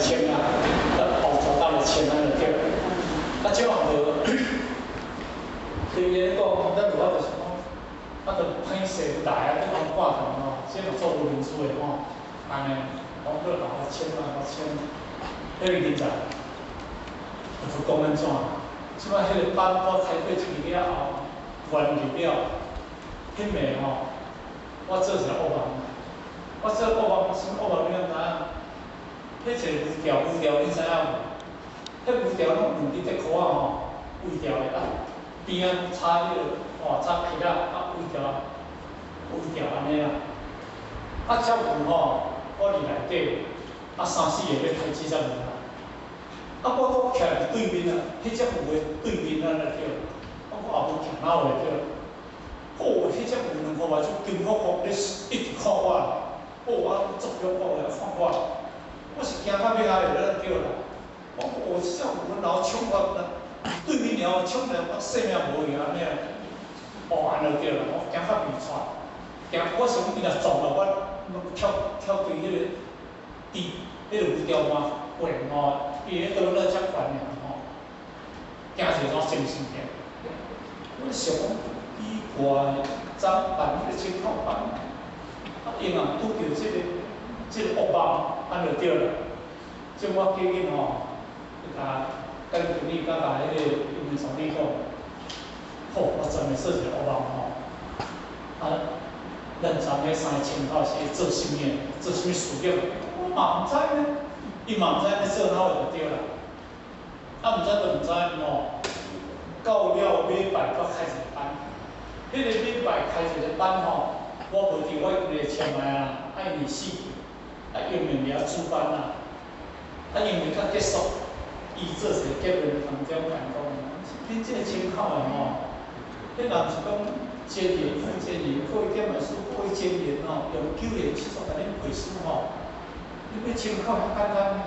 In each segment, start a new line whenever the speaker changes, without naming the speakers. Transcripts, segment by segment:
簽啦，後座搭來簽咱就對。啊，這項就對伊講，咱有法就是講，啊，就歹勢來啊，你講掛糖吼，這嘛做無面子的吼，按呢，講閣共我簽啊，我簽，彼個人才，就講按怎？這擺彼個班我開過一個了後，完入了，彼暝吼，我做一個惡夢，我做惡夢，啥物惡夢你敢知影？彼一個牛條，牛條你知影無？彼牛條攏兩支鐵箍仔吼，圍條的啊，邊仔插彼個吼插皮仔啊，圍條，圍條按呢啦。啊，這牛吼，我佇內底，啊三四個欲刣這隻牛啦。啊，我閣徛佇對面啊，彼隻牛的對面啊，就對。啊，我也無徛哪有對。哦，彼隻牛兩箍目睭金福福咧，一直看我。哦，啊，足恐怖的看我。我是驚到欲仔會咧對啦。我講哦，這隻牛然後衝我，對面爾衝來，我性命無去按呢。哦，按呢對啦，我驚到鼻喘。驚，我想伊若撞了我，跳跳對彼個地，彼個牛吊盤過吼，伊彼倒咧遮懸爾吼，驚一個怎精神起來。我想講奇怪，怎辦彼個清口班？啊，永遠拄著這個惡夢，按就對啦。這我加緊吼，去共甲經理佮共彼個因的助理講，好，我專門做一個惡夢吼。啊，咱昨彼三個清口是做啥物的？做啥物事業？我嘛毋知呢，伊嘛毋知咧做哪會就對啦。啊，毋知就毋知吼。到了禮拜閣開一個班，彼個禮拜開一個班吼，我無佇我家己簽來啊，啊因為死去，啊英明佇遐主班啊，啊英明較結束，伊做一個結論當中講，恁這個清口的吼，彼若毋是講真言復真言，各位點來師，各位真言吼，用九言七術共恁背書吼，你欲清口遐簡單呢？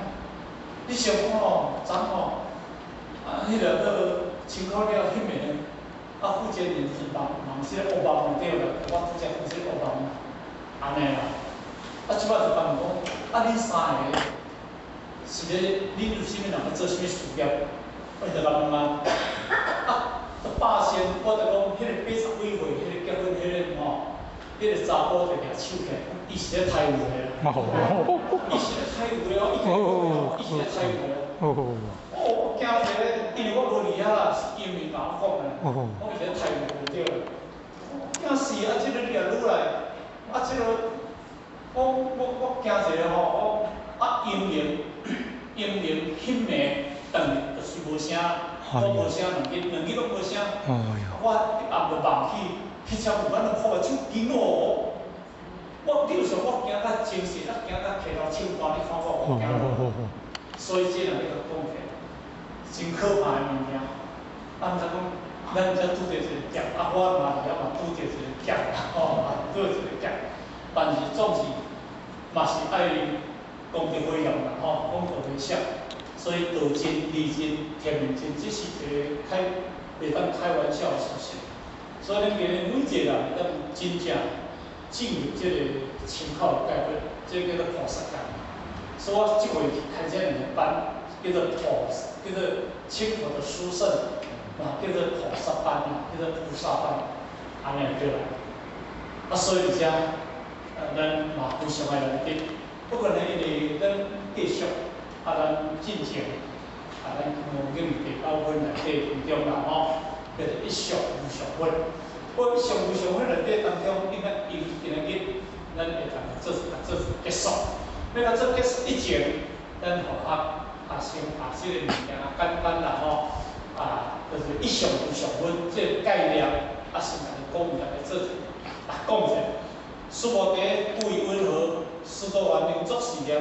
你想講吼，昨吼，啊，彼個做清口了，彼暝，啊，負責人是夢夢這個惡夢對啦，我拄才講這個惡夢啦，按呢啦。啊，這擺就問講，啊，恁三個是咧，恁有啥物人咧做啥物事業？我就共問啊。啊，百仙，我就講，彼個80幾歲，彼個結婚彼個吼，彼個查埔就舉手起來，伊是咧刣牛的啦。伊是咧刣牛的哦，伊是咧刣牛的。哦，我驚一个，因為我無佇遐啦，是英明共我講的。我伊是咧刣牛就對啦。驚死啊！這個你若愈來，啊，這個，我驚一个吼，我啊英明英明彼暝轉就是無聲，我無聲兩日，兩日攏無聲。我一暗就夢去，彼隻牛咱兩箍目睭金哦。我你有想我驚甲精神，啊驚甲提頭手汗，你看我我驚。所以這人欲共講起來，真可怕的物件。啊，毋知講，咱遮拄著一個劫，啊，我嘛佇遐嘛拄著一個劫，吼，嘛拄著一個劫。但是總是嘛是愛功德回向啦，吼，功德回向。所以道真、理真、天命真，這是一個開袂當開玩笑的事實。所以咱今日每一個人會當真正進入這個清口的解決，這個叫做菩薩戒。所以我這回去開這兩個班，叫做菩，叫做清口的殊勝，啊，叫做菩薩班啊，叫做菩薩班，按呢對啦。啊，所以遮，咱嘛非常愛難得。不過呢，因為咱繼續，啊，咱進前，啊，咱五經第九分內底當中啦吼，叫做一相無相分。我一相無相分內底當中，應該因今仔日，咱會當做做結束。欲共做結束以前，咱予啊啊先把這個物件簡單啦吼，啊，就是一相無相分這個概念，啊，先共你講一下，做啊講者。須菩提，為云何？須陀洹能作是念：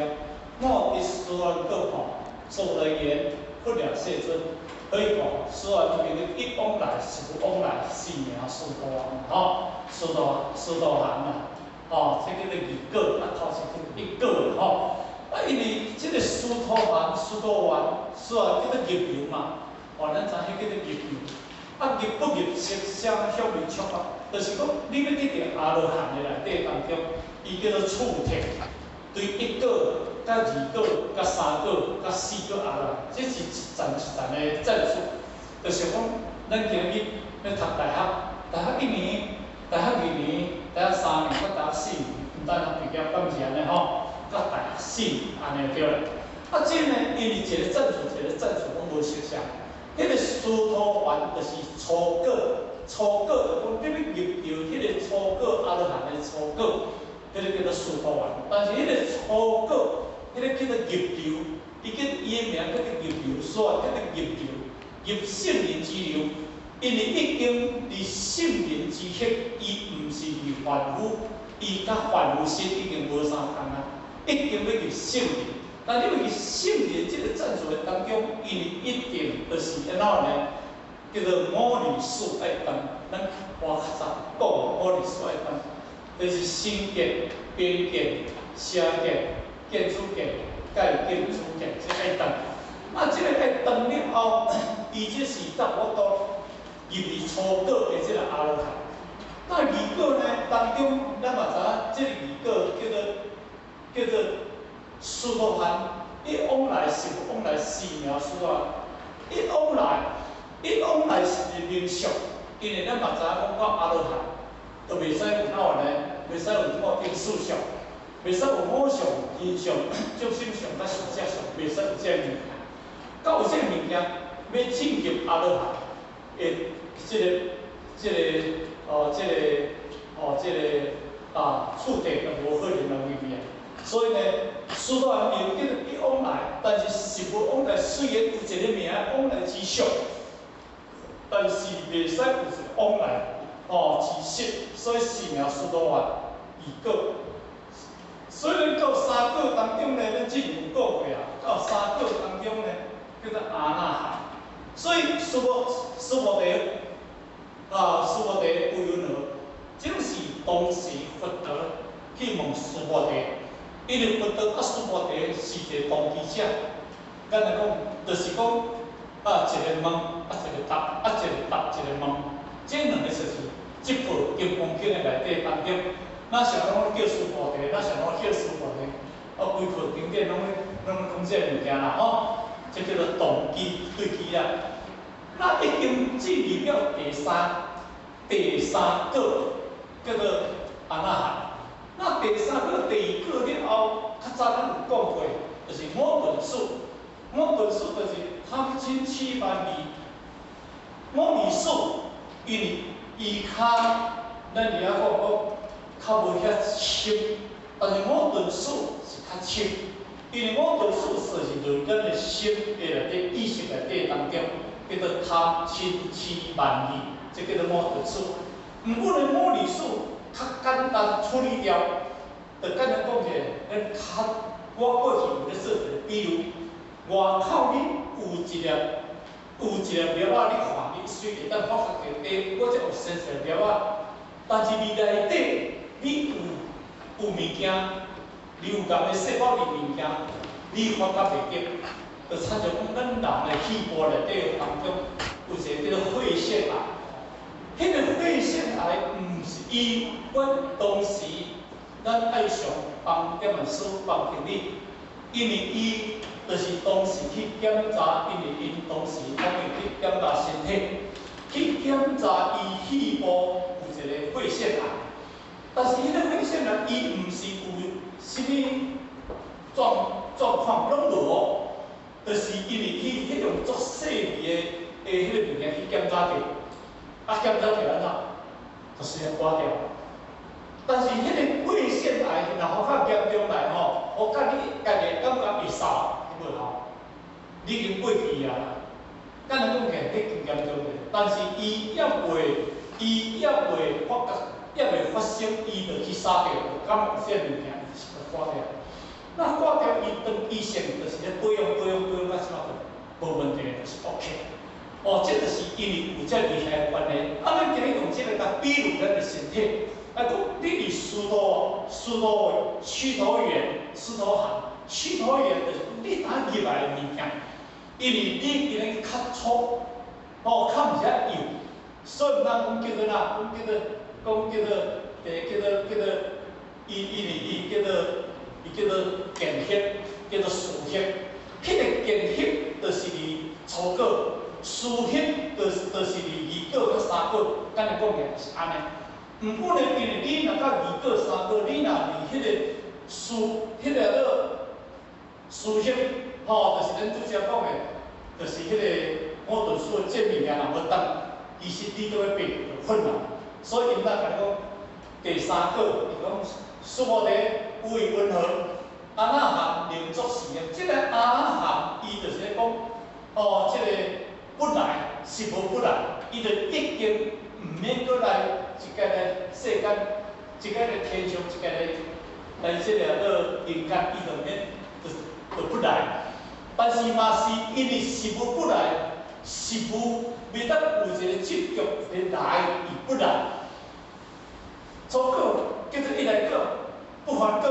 我得須陀洹果吼，所來言，佛了世尊。何以故？須陀洊明一往來是無往來，是名須陀洹吼，須陀須陀洹啦，吼，這叫做二果，啊，頭是叫做一果吼。啊，因為這個須陀洹、須陀洹、須陀洹叫做入流嘛，哦，咱知彼叫做入流。啊，入不入色相向未觸啊，就是講你欲得著阿羅漢的內底當中，伊叫做處體，對一果佮佮二果、佮三果、佮四果阿罗漢，這是一層一層的層次。就是講，咱今日欲讀大學，大學一年、大學二年、大學三年、佮大學四年，毋大學畢業，敢毋是按呢吼？到大學四年按呢對啦。啊，這呢，因為一个層次一个層次攏無相像。彼個須陀洹就是初果，初果就講你欲入著彼個初果阿羅漢的初果，彼個叫做須陀洹。但是彼個初果，彼個叫做入流，伊叫伊的名叫做入流，所以叫做入流，入聖人之流。因為已經佇聖人之彼，伊毋是佇凡夫，伊佮凡夫心已經無相仝啊，已經欲入聖人。但因為聖人這个層次的當中，因為一定就是按怎呢？叫做五逆四愛斷，咱我較早講五逆四愛斷，就是身見、邊見、邪見、見取見、蓋見取見，這愛斷。啊，這个愛斷了後，伊這是才有法度入佇初果的這个阿羅漢。那二果呢？當中咱嘛知影，這个二果叫做須陀洹，一往來是往來四名須陀洹，一往來，一往來是名相，因為咱嘛知影講到阿羅漢，就袂使有哪樣呢？袂使有五蘊四相，袂使有我相、人相、眾生相、佮壽者相，袂使有這个物件。到有這个物件，欲進入阿羅漢的這个次第就無可能來入去啊。所以呢，須陀洹又叫做一往來，但是實無往來，雖然有一个名往來之相，但是袂使有一个往來之實，所以四名須陀洹二果。所以咱到三果當中呢，咱之前有講過啊，到三果當中呢，叫做阿那含。所以須菩提啊，須菩提為云何？這是當時佛陀去問須菩提，因為佛陀佮須菩提是一個同居者，簡單講，就是講啊，一个問啊，一个答，啊，一个答，一个問，這兩個就是這部金剛經的內底當中，若想講叫須菩提，若想講叫須菩提，啊，規部經典攏咧講這個物件啦，吼，這叫做動機對機啦。那已經進入了第三果，叫做阿那含。那第三果、第二果了後，較早咱有講過，就是五鈍事。五鈍事就是貪嗔癡慢疑。五鈍事，因為伊較咱佇遐講講較無遐深，但是五鈍事是較深，因為五鈍事算是佇咱的心的內底、意識內底當中，叫做貪嗔癡慢疑，這叫做五鈍事。毋過呢，五逆事較簡單處理掉，就簡單講者，咱較我過去有咧做一個比喻，外口你有一粒粒仔，你看你隨會當發覺著，欸，我這有生一粒粒仔，但是佇內底你有物件，你有仝的細胞佇物件，你發覺袂著，就親像講咱人的肺部內底當中有一個叫做肺腺癌，彼個肺腺癌毋是伊，阮當時咱愛上幫點萬師幫經理，因為伊就是當時去檢查，因為𪜶當時統一去檢查身體，去檢查伊肺部有一個肺腺癌，但是彼個肺腺癌伊毋是有啥物狀況攏無哦，就是因為去彼種足細微的彼個物件去檢查著，啊檢查著按怎，就是割掉。但是彼個肺腺癌若予較嚴重來吼，予甲你家己感覺會嗽，彼無效，你已經過去啊啦。簡單講起來，彼真嚴重者，但是伊猶未發覺，猶未發生，伊就去殺掉，就感覺這個物件就是割掉。那割掉，伊長期性就是咧保養保養保養到這馬就無問題，就是 OK。哦，這就是因為有這厲害的關係。啊，咱今日用這个共比喻咱的身體，來講你佇須陀須陀洹、須陀含、須陀洹就是你當入來的物件，因為你今日較粗，哦，較毋是遐幼，所以毋通講叫做哪，講叫做講叫做，叫做叫做，伊因為伊叫做伊叫做顯現，叫做事翕。彼個見翕就是佇初果，事翕就是佇二果佮三果，簡單講起來是按呢。毋過呢，因為你若到二果三果，你若佇彼個事，彼个做事翕，吼，就是咱拄才講的，就是彼個五頓數的這物件若無當，其實你閣欲變就困難。所以𪜶才共你講第三果，伊講須菩提有為云何？阿那含名作是念，這個阿那含伊就是咧講，哦，這個不來是無不來，伊就已經毋免閣來一個來世間，一個來天上，一個來來這個做人間，伊就毋免就不來。但是嘛是因為是無不來，是無袂當有一個執著的來與不來。初果叫做一來果，不還果。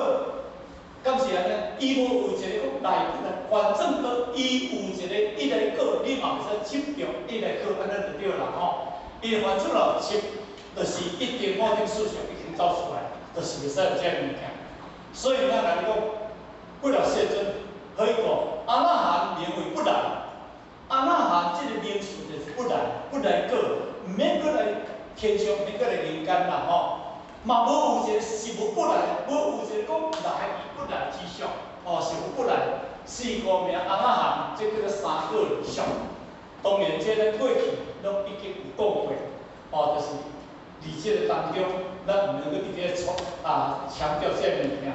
敢是按呢？伊無有一個講來不來，反正都伊有一個一來果，你嘛袂使執著一來果按呢就對啦吼。伊反正若有執，就是一定五蘊四相已經走出來，就是袂使有這个物件。所以咱來講，不了世尊，何以故？阿那含名為不來，阿那含這個名詞就是不來，不來果，毋免閣來天上，毋免閣來人間啦吼。嘛無有一個是無不來，無有一個講來與不來之相，哦，是無不來。是故名阿那含，這叫做三果二相。當然，這咱過去攏已經有講過，哦，就是佇這個當中，咱毋能閣一直咧啊強調這个物件。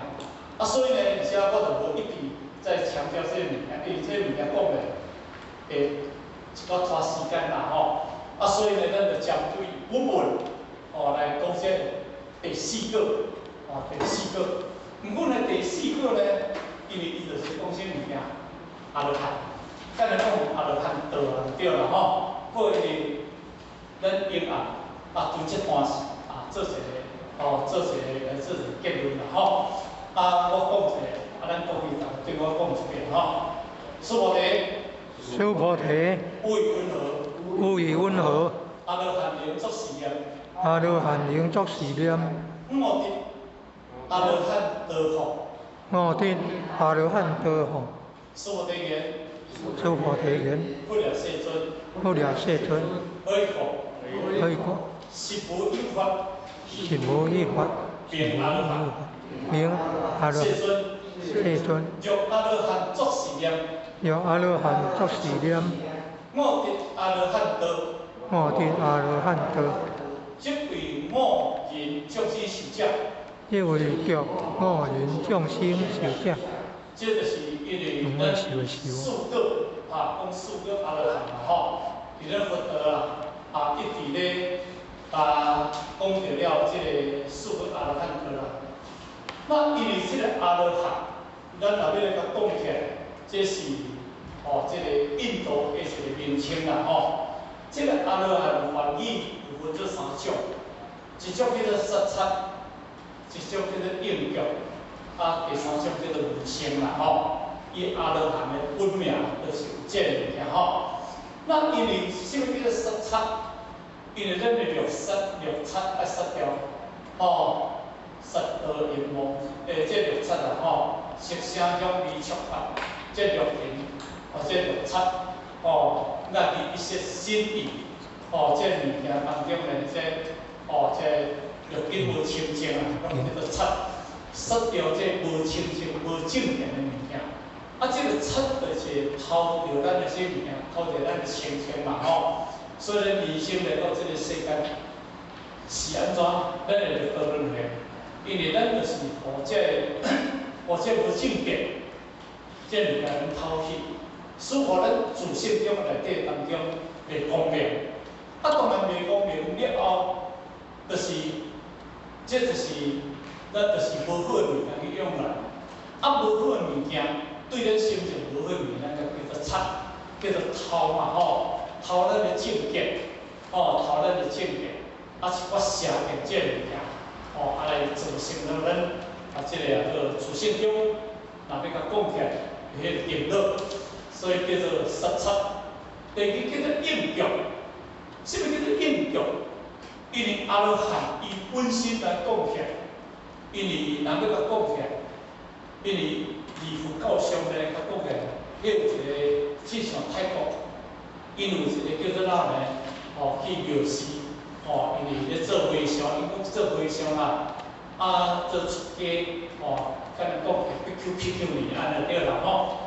啊，所以呢，而且我就無一直在強調這个物件，因為這个物件講的會一寡拖時間啦吼。啊，所以呢，咱就針對本文哦來講這個第四個，哦，第四個。毋過呢，第四個呢，因為伊就是講啥物件，阿羅漢，簡單講阿羅漢道啊，對啦吼。過因為咱英暗啊，對這段啊做一個哦，做一個來做一個結論啦吼。啊，我講一個，啊，咱各位逐個對我講一遍吼。須菩提，
須菩提，
有為云何？
有為云何？
阿羅漢名作是念。
阿羅漢名作是念。
五蘊阿羅漢道復。
五蘊阿羅漢道復。
須菩提言。
須菩提言。
不了世尊。
不了世尊。
何以故？
何以故？
實無一法。
實無一法。
名阿羅漢。
名阿羅漢。
世尊。
世尊。
若阿羅漢作是念。
若阿羅漢作是念。
五蘊阿羅漢道。
五蘊阿羅漢道。
即為五蘊眾生受者。
即為著五蘊眾生受者。
這就是因為咱四果啊，講四果阿羅漢嘛吼，佇咧佛陀啊啊一直咧啊講著了這個四果阿羅漢道啦。那因為這個阿羅漢，咱若欲來共講起來，這是哦這個印度的一個名稱啦吼。這個阿羅漢梵語有分做三種，一種叫做殺賊，一種叫做應腳，啊，第三種叫做無生啦吼。伊阿羅漢的本名就是有這个物件吼。那因為啥物叫做殺賊？因為咱的六殺六賊愛殺掉，吼，殺盜淫妄，這六賊啊吼，色聲香味觸法，這六塵，哦，這六賊，哦，那佇一些心意，哦，這物件當中呢，這，哦，這六根無清淨啊，攏叫做賊，殺掉這無清淨、無正見的物件。啊，這個賊就是偷著咱的啥物件，偷著咱的清淨嘛吼。所以咱人生來到這個世間是按怎？咱會六道輪迴，因為咱就是予這个，予這無正見，這物件攏偷去，使予咱自性中內底當中袂光明。啊，當然袂光明了後，就是，這就是咱就是無好的物件去用來。啊，無好的物件，對咱心情無好的物件，咱就叫做賊，叫做偷嘛吼，偷咱的正見，吼，偷咱的正見，啊，一寡邪見這物件，吼，啊來造成了咱啊這個啊叫自性中，若欲共講起來，彼個顛倒，所以叫做殺賊。第二叫做應腳，啥物叫做應腳？因為阿羅漢伊本身來講起來，因為人欲共講起來，因為離佛教上面較講起來，彼有一個，親像泰國，𪜶有一個叫做哪呢？哦，去廟寺，哦，因為咧做和尚，𪜶講做和尚啦，啊，做出家，哦，敢若講比丘比丘尼按呢對啦吼。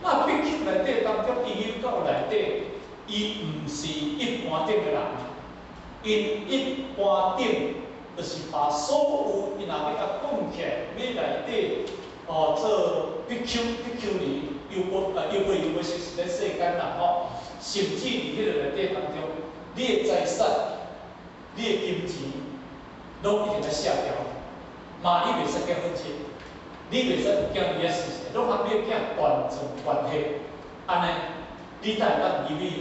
那比丘內底當中，伊入到內底，伊毋是一般等的人，𪜶一般等，就是把所有𪜶若欲共講起來，欲內底哦做比丘比丘尼，優婆啊優婆優婆是是咧世間啦吼，甚至佇彼個內底當中，你的財產、你的金錢，攏一定愛卸掉，嘛你袂使結婚親，你袂使有囝佇遐死，攏通你的囝斷斷關係，按呢，你才會當入去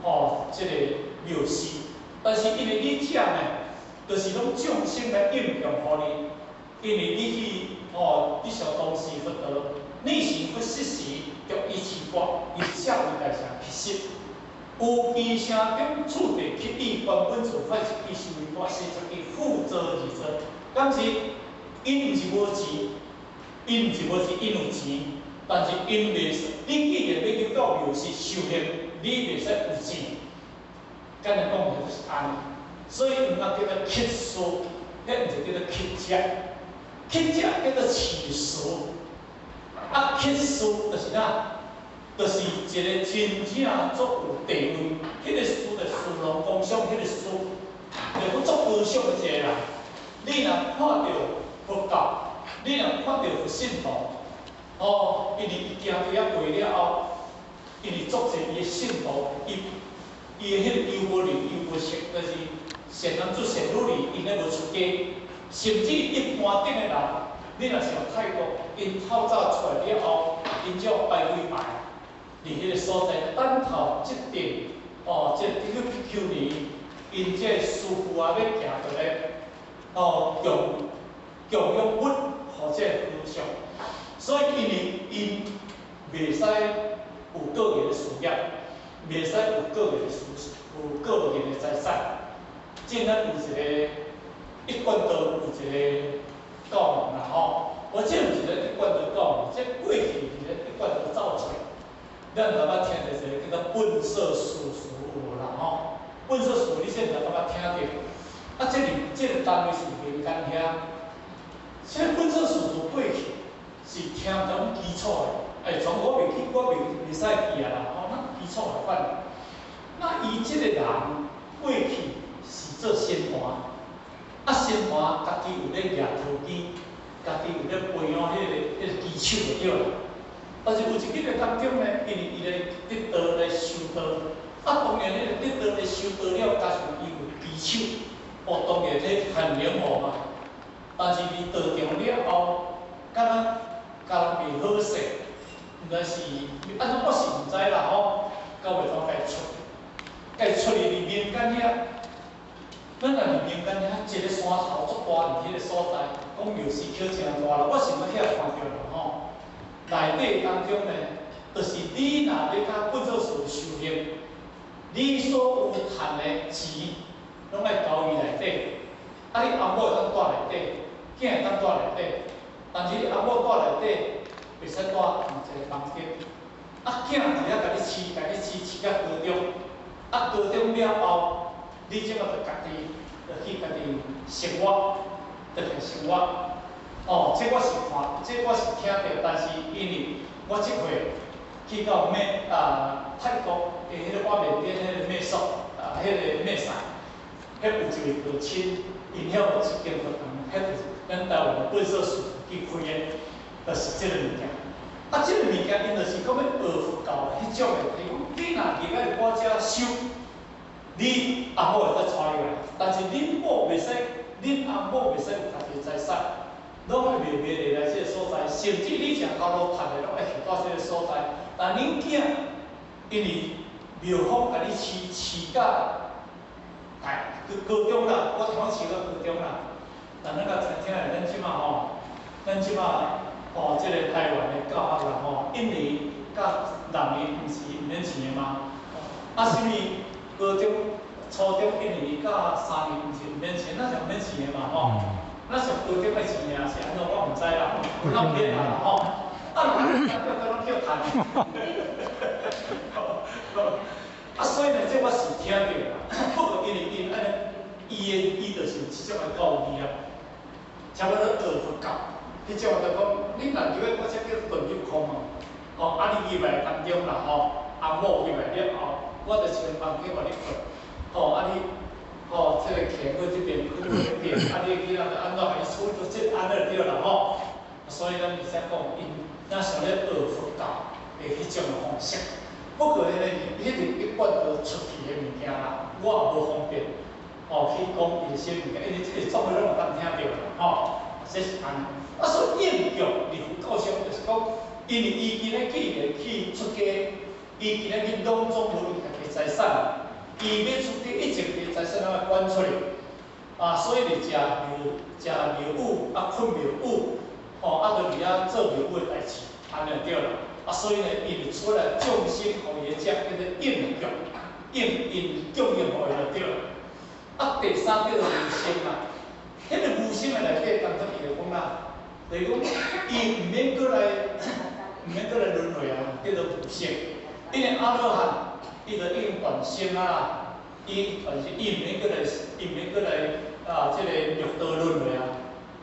吼，這個廟寺。但是因為你遮呢，就是攏眾生來應供予你，因為你去吼，你想當時佛陀，你是佛世時，著一切國以社會大乘乞食。有其城中次第乞與觀本處法一支修為大四十支復座而坐。敢是𪜶毋是無錢，𪜶毋是無錢，𪜶有錢，但是𪜶袂使。你既然欲入到廟寺修行，你袂使有錢。簡單講就是按呢，所以毋通叫做乞施，彼毋是叫做乞食，乞食叫做乞食，啊乞施就是啥？就是一個真正足有地位，彼個師就士農工商，彼個師就講足高尚的一個人。你若看著佛教，你若看著佛信徒，哦，因為伊行佇遐過了後，因為足濟伊的信徒，伊伊的彼個優婆離、優婆塞，就是善男子、善女兒，𪜶咧無出家，甚至一般等的人，你若像泰國，𪜶透早出來了後，𪜶只要拜幾拜，佇彼個所在等候這陣，哦，這個比丘尼，𪜶這個師父啊，欲行著咧，哦，供供養物予這個和尚，所以因為𪜶袂使有個人的事業，袂使有個人的事，有個人的財產。這咱有一個一貫道有一個教門啦吼，我這毋是咧一貫道教門，這過去佇咧一貫道走出來，咱有捌聽著一個叫做本色事實有無啦吼？本色事你先毋知捌聽著？啊，這裡這個單位是民間遐，這個本色事實過去是聽講基礎的，欸，從我袂去，我袂袂使記啊啦吼，那基礎來款。那伊這個人過去是做仙壇，啊仙壇家己有咧蜈陶機，家己有咧培養彼個技術就對啦。但是有一日的當中呢，因為伊咧得道來修道，啊當然彼個得道來修道了，加上伊有技術，哦當然彼很靈活嘛。但是佇道場了後，敢若共人袂好勢，毋知是按怎我是毋知啦吼，到尾頭共伊出，共伊出去佇民間遐。咱若佇民間遐，一個山頭足大佇彼個所在，講廟寺抾誠大啦，我是毋捌遐看著啦吼。內底當中呢，就是你若欲佮本座寺修行，你所有趁的錢，攏愛交伊內底。啊，你翁某會當蹛內底，囝會當蹛內底，但是你翁某蹛內底，袂使蹛佇一個房間。啊，囝佇遐共你飼，共你飼飼到高中，啊，高中了後，你這馬就家己就去家己生活，就去生活。哦，這我是看，這我是聽著，但是因為我這回去到美啊泰國的彼個我面頂彼個美宿啊，彼個美賽，彼有一位和親，𪜶遐有一間佛堂，彼就是咱台灣的本色寺去開的，就是這個物件。啊，這個物件𪜶就是講欲學佛教彼種的，就是講你若入來我遮修。你翁某會使娶入來，但是恁某袂使，恁翁某袂使有家己的財產，攏愛賣賣來這個所在，甚至你食頭路趁的攏愛去到這個所在。但恁囝因為廟方共你飼飼甲大高高中啦，我聽講飼到高中啦。但咱較知影的，咱這馬吼，咱這馬吼，這個台灣的教學啦吼，一年佮六年毋是毋免錢的嗎？啊，啥物？高中、初中一年佮3年毋是毋免錢，那是毋免錢的嘛吼。那是高中愛錢爾，是按怎我毋知啦，那免啦吼。啊，啊，若叫叫攏叫趁。啊，所以呢，這我是聽著啦。不過因為𪜶按呢，伊的伊就是有這種的教義啊，差不多學佛教，彼種就講，你若入去我這叫遁入空門，吼，啊，你入來當中啦吼，翁某入來了後，我就穿房間予你睏，吼，啊你，吼，這個徛去這邊，睏去彼邊，啊你囡仔就按怎予伊處理，這按呢就對啦吼。所以咱會使講，𪜶若想咧學佛教的彼種的方式。不過彼個彼個一貫都出去的物件啦，我也無方便哦去講伊的啥物件，因為這個總歸攏會當聽著啦，吼，這是按呢。啊，所以應腳佇佛教上就是講，因為伊今仔既然去出家，伊今仔日攏總無伊家己財產，伊欲出家一定伊財產攏愛捐出去，啊，所以咧食廟食廟宇，啊，睏廟宇，吼，啊，就佇遐做廟宇的代誌，按呢就對啦。啊，所以呢，伊就出來眾生予伊的這叫做應供，應應供養予伊就對啦。啊，第三叫做無生啊，彼個無生的內底當中，伊就講啦，就是講伊毋免閣來，毋免閣來輪迴啊，叫做無生。因為阿羅漢，伊就已經斷生啊啦，伊斷生，伊毋免閣來，伊毋免閣來啊，這個六道輪迴啊。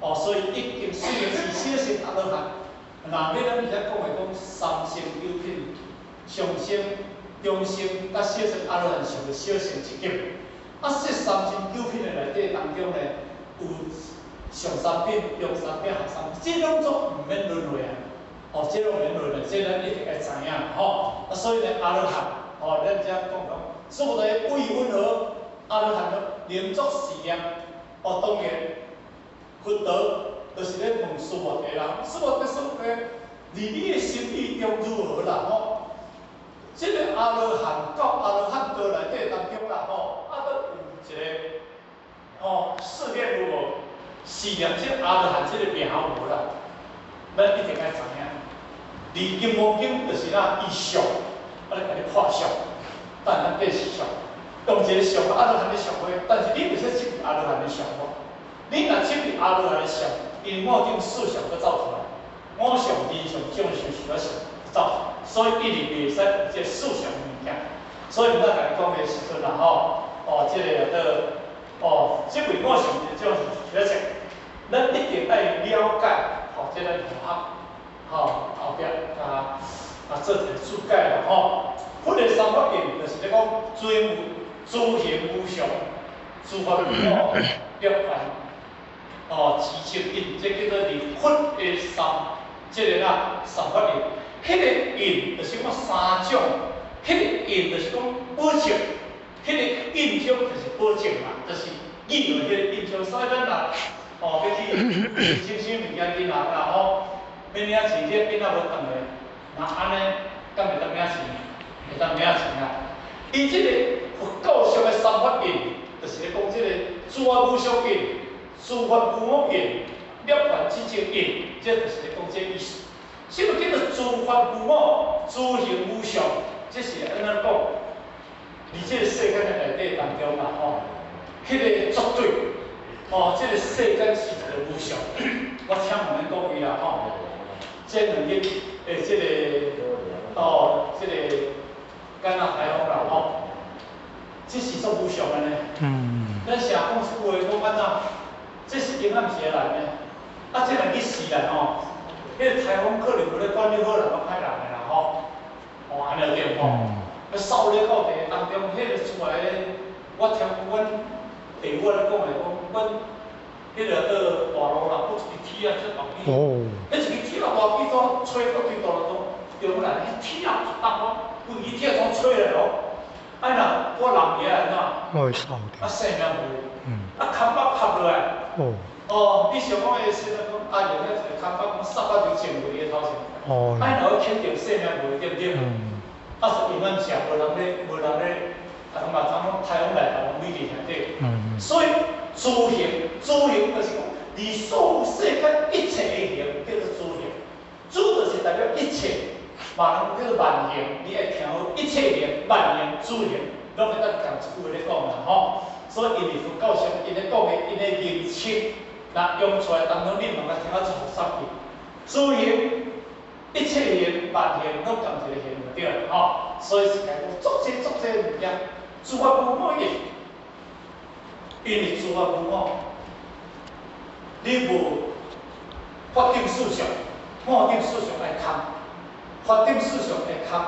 哦，所以已經雖然是小乘阿羅漢。若欲咱而遮講的講三乘九品，上乘、中乘、佮小乘阿羅漢上的小乘一級。啊，這三乘九品的內底當中呢，有上三品、中三品、下三品，這攏總毋免輪迴啊！哦，這攏毋免輪迴，這咱一定愛知影吼。啊，所以呢，阿羅漢，哦，咱遮講講，師父在為云何？阿羅漢能作是念，哦，當然，佛陀就是咧問須菩提啦，須菩提須菩提，佇你的心意中如何啦？吼，這個阿羅漢到阿羅漢道內底當中啦，吼，啊，閣有一個，吼，試煉有無？試驗這阿羅漢這個名無啦？咱一定愛知影。佇金剛經就是啦，伊相，啊，咧共你看相，但咱變是相，用一個相阿羅漢的相話，但是你袂使執阿羅漢的相無？你若執阿羅漢的相，因為五蘊四相閣走出來，我相、人相、眾生、壽者相走，所以一直袂使有這四相的物件。所以毋捌共你講的時陣啦吼，哦，這個叫做哦，這位五相的眾生壽者相，咱一定愛了解，吼，這個佛學，吼，後壁啊啊做一個注解啦吼。佛的三法印就是咧講，諸諸行無常，諸法無我，涅槃。哦，自證印，這叫做佇佛的三，這個啦三法印。彼個印就是講三種，彼個印就是講寶證，彼個印章就是寶證啦，就是印的彼個印章。所以咱若哦欲去申請物件銀行啦吼，欲領錢，這變仔無轉的，若按呢，敢會當領錢？會當領錢啊！伊這個佛教上的三法印，就是咧講這個諸法無常印、諸法無我印、涅槃自證印，這就是咧講這個意思。什麼叫做諸法無我、諸行無常？這是按怎講？佇這個世間的內底當中啦，吼，彼個絕對，哦，這個世間是一個無常。我請問恁各位啦，吼，這兩日的這個，哦，這個敢若颱風啦，吼，這是足無常的呢。咱成日講一句話，講按怎？這是永遠毋是會來呢。啊，這若去死啦吼，彼個颱風可能無咧管你好人抑歹人的啦吼。哦，按呢對無？啊，掃咧到地當中，彼個出來的，我聽阮爸母咧講的，講阮彼個到大陸啦，閣一支鐵仔遮大支，彼一支鐵仔大支怎吹到規大陸都中來，彼鐵仔足重哦，規支鐵仔怎吹來哦？啊若我人伫遐按怎？
我會掃
啊，性命無。啊，空包合落來。哦，你想講彼個時陣講，啊，用遐一個空包講掃到就種落伊的頭前。啊，若欲肯定性命無，對毋對？啊，是永遠是無人咧，無人咧，啊，嘛通講颱風來台灣美麗兄弟。所以諸行，諸行就是講，佇所有世間一切的行叫做諸行，諸就是代表一切，嘛人叫做萬行，你愛聽好，一切行、萬行、諸行，攏會當仝一句話咧講啦吼。所以𪜶佇佛教上，𪜶咧講的，𪜶的名稱，若用出來當中，你嘛會聽啊足複雜去。諸行一切行萬行攏仝一个行就對啦，吼。所以是講足濟足濟物件，諸法無我也，因為諸法無我，你無法頂四相，我頂四相愛空，法頂四相愛空，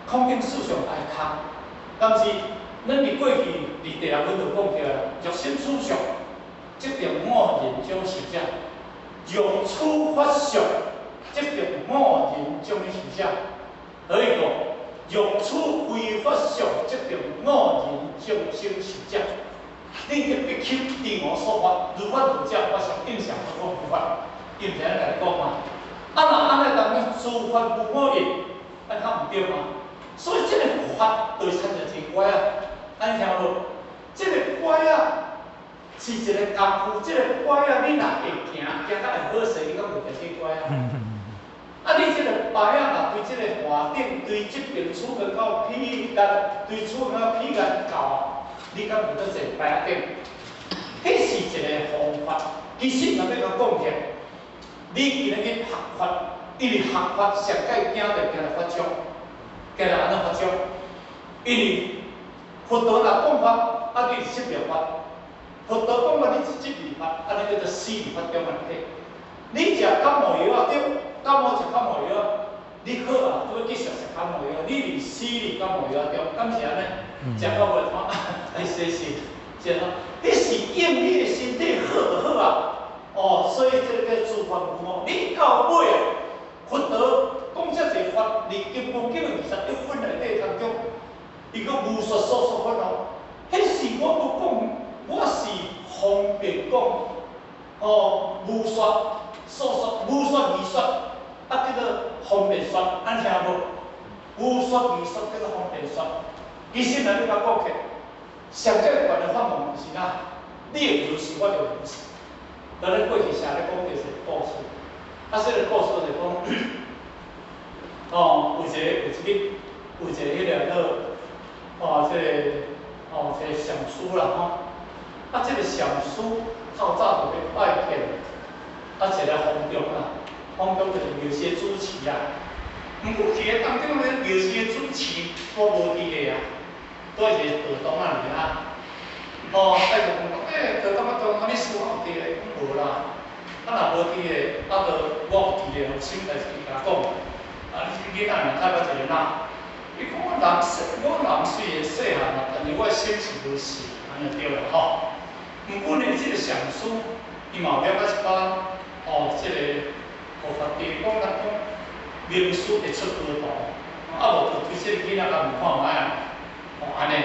空頂四相愛空。但是咱佇過去佇第六品就講起來，若心處相，則定五蘊中受者；若處法相，則定五蘊中的受者。還有一個，若處非法相，則定五蘊眾生受者。你得比丘離我說法，如法如教，法相應相何況不法？伊毋是按呢共你講嗎？啊若按呢當你諸法無我義，按較毋對嗎？所以這個法就親像一個拐仔，按呢聽無？這個拐仔是一個功夫，這個拐仔你若會行，行較會好勢，你敢袂行這個拐仔？啊，你這個牌仔若對這個岸頂，對這邊處根到彼岸，對處根到彼岸到，你敢袂閣坐牌仔頂？彼是一個方法。其實若欲共講起來，你今日去學法，因為學法上蓋驚著驚著法相，驚著按怎法相？因為佛陀若講法，啊你是識別法；佛陀講法，你是執著法，按呢叫做死佇法中內底。你食感冒藥仔對，感冒食感冒藥，你好啊，閣欲繼續食感冒藥，你佇死佇感冒藥中，敢是按呢？食到尾看，愛洗身，是按怎？彼是應你的身體好就好啊。哦，所以這個叫諸法無我。你到尾啊，佛陀講遮濟法，佇金剛經的21分內底當中，伊閣無說所說法哦。彼是我無講，我是方便講，哦，無說所說，無說二說，啊叫做方便說，按聽無？無說二說叫做方便說。其實若欲共講起來，上蓋懸的法門是啥？你會如是，我就如是。咱咧過去成咧講著一個故事，啊，這個故事就講，哦，有一個有一日，有一個彼个叫哦，這個哦，這個禪師啦吼，啊，這個禪師透早就欲拜見，啊，一個方丈啦，方丈就是廟寺的主持啊。毋過去的當中咧，廟寺的主持都無佇咧啊，都是一個道東仔爾啊。哦，啊，就問講，欸，道東仔道東仔，你師父有佇咧？講無啦。啊，若無佇咧，啊，就我有佇咧，有啥物代誌共講。啊，你囡仔爾太歹一个哪？伊講我人細，我人雖然細漢啦，但是我的心是無細，按呢對啦吼。毋過呢，這個禪師伊嘛有了解一寡哦，這個佛法地講人講，明師會出高徒，啊無就對這個囡仔共問看覓啊，哦按呢，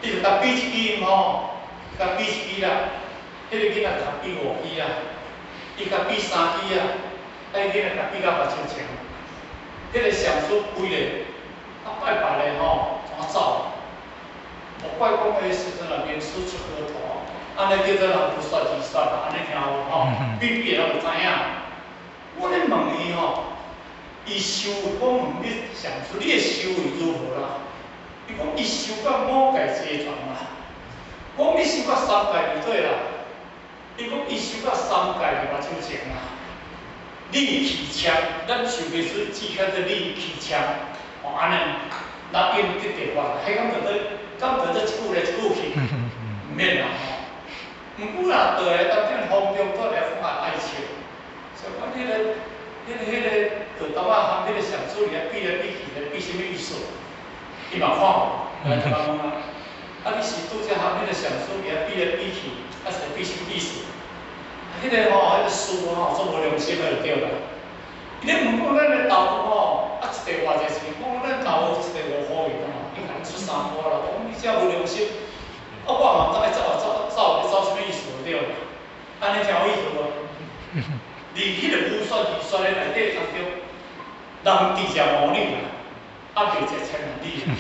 伊就共比一支吼，共比一支啦，彼個囡仔共比五支啊，伊共比三支啊，啊彼囡仔共比到目睭青。彼個禪師規咧，啊拜拜咧吼，怎走？莫怪講彼時陣啊，明師出高徒，按呢叫做人無說二說啦，按呢聽無吼？比比的人就知影。我咧問伊吼，伊修講問你禪師，你的修為如何啦？伊講伊修到五界齊全啦。講你修到三界就對啦。伊講伊修到三界佇目睭前啦。理氣槍，咱受袂出只叫做理氣槍，哦按呢，那因得著法，彼敢著做，敢著做一句來一句去，毋免啦吼。毋過若倒來當陣方丈倒來講也愛笑，說講彼個、彼個、彼個道東仔含彼個禪師佇遐比來比去，咧比啥物意思？伊嘛看無，來就共問啊，啊你是拄才含彼個禪師佇遐比來比去，啊是比啥物意思？彼個吼，彼個師吼，足無良心的就對啦。伊咧問講咱的豆腐吼，啊一塊偌濟錢？講咱豆腐一塊5箍銀吼，伊共阮出3箍啦。講你遮無良心，啊我嘛毋知愛走啊走走，咧走啥物意思就對啦。按呢聽有意思無？佇彼個無說二說的內底當中，人佇食魔女啦，啊袂食千萬里啦。